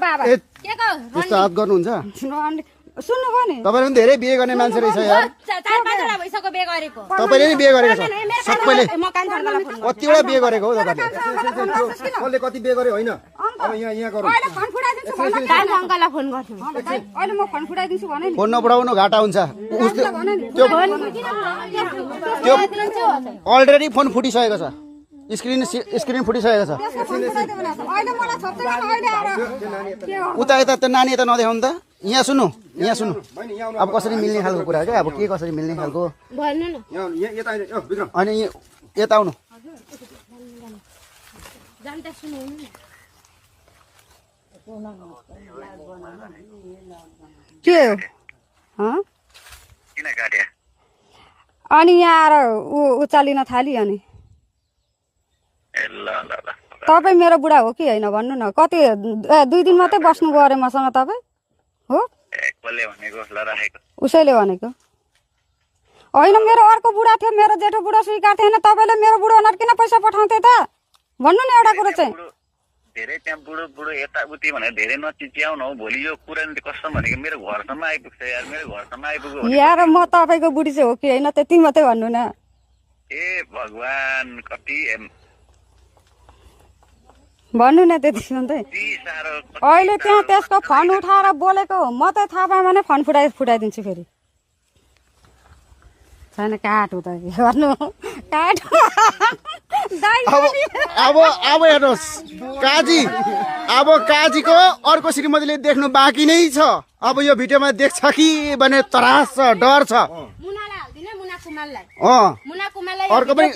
बाबा ए त्यस्तो हात गर्नुहुन्छ सुन्नुभयो नि तपाईले पनि धेरै बिहे गर्ने मान्छे रहेछ यार 4-5 भइसक्यो बिहे गरेको तपाईले नि बिहे गरेको छ सबैले म कान थर्कालाई फोन कतिवटा बिहे गरेको हो तपाईले कसले कति बिहे गरे होइन अब यहाँ गरौँ अहिले फोन फुटाइदिन्छु भन कान अङ्कललाई फोन गर्छु अहिले म फोन फुटाइदिन्छु भने नि फोन नपढाउनु घाटा हुन्छ त्यो अलरेडी फोन फुटिसकेको छ स्क्रिन फुटिसकेको छ अहिले मलाई छोप्छ अहिले आएर उता यता त्यो नानी यता नदेखाउनु त यहाँ सुन्नु अब कसरी मिल्ने खालको कुरा क्या अब के कसरी मिल्ने खालको भन्नु न अनि यता आउनु जान्दा सुन्नु के हो किन काटे अनि यहाँ आएर उचालिन थाली अनि ल ल ल तपाईँ मेरो बुढा हो कि होइन भन्नु न कति 2 दिन मात्रै बस्नुभयो अरे मसँग तपाईँ हो कसले भनेको ल राखेको उसैले भनेको होइन मेरो अर्को बुढा थियो मेरो जेठो बुढा स्वीकार थिएन तपाईँले मेरो बुढो हुनाले किन पैसा पठाउँथे त भन्नु न एउटा कुरो चाहिँ धेरै त्यहाँ बुढो बुढो यताउति भनेर धेरै नचिच्याउनु हौ भोलि यो कुरा नि कस्तो भनेको मेरो घरसम्म आइपुग्छ यार मेरो घरसम्म आइपुग्यो यार म तपाईँको बुढी चाहिँ हो कि होइन त्यति मात्रै भन्नु न ए भगवान कति भन्नु न त्यति मात्रै साह्रो अहिले त्यहाँ त्यसको फोन उठाएर बोलेको म त थाहा पाएँ भने फोन फुटाइदिन्छु फेरि छैन काट उता गर्नु काट अब हेर्नुहोस् काजी अब काजीको अर्को श्रीमतीले देख्नु बाँकी नै छ अब यो भिडियोमा देख्छ कि भने त्रास छ डर छ मुनालाई हाल्दिन मुना कुमारलाई अँ मुना कुमारलाई अर्को पनि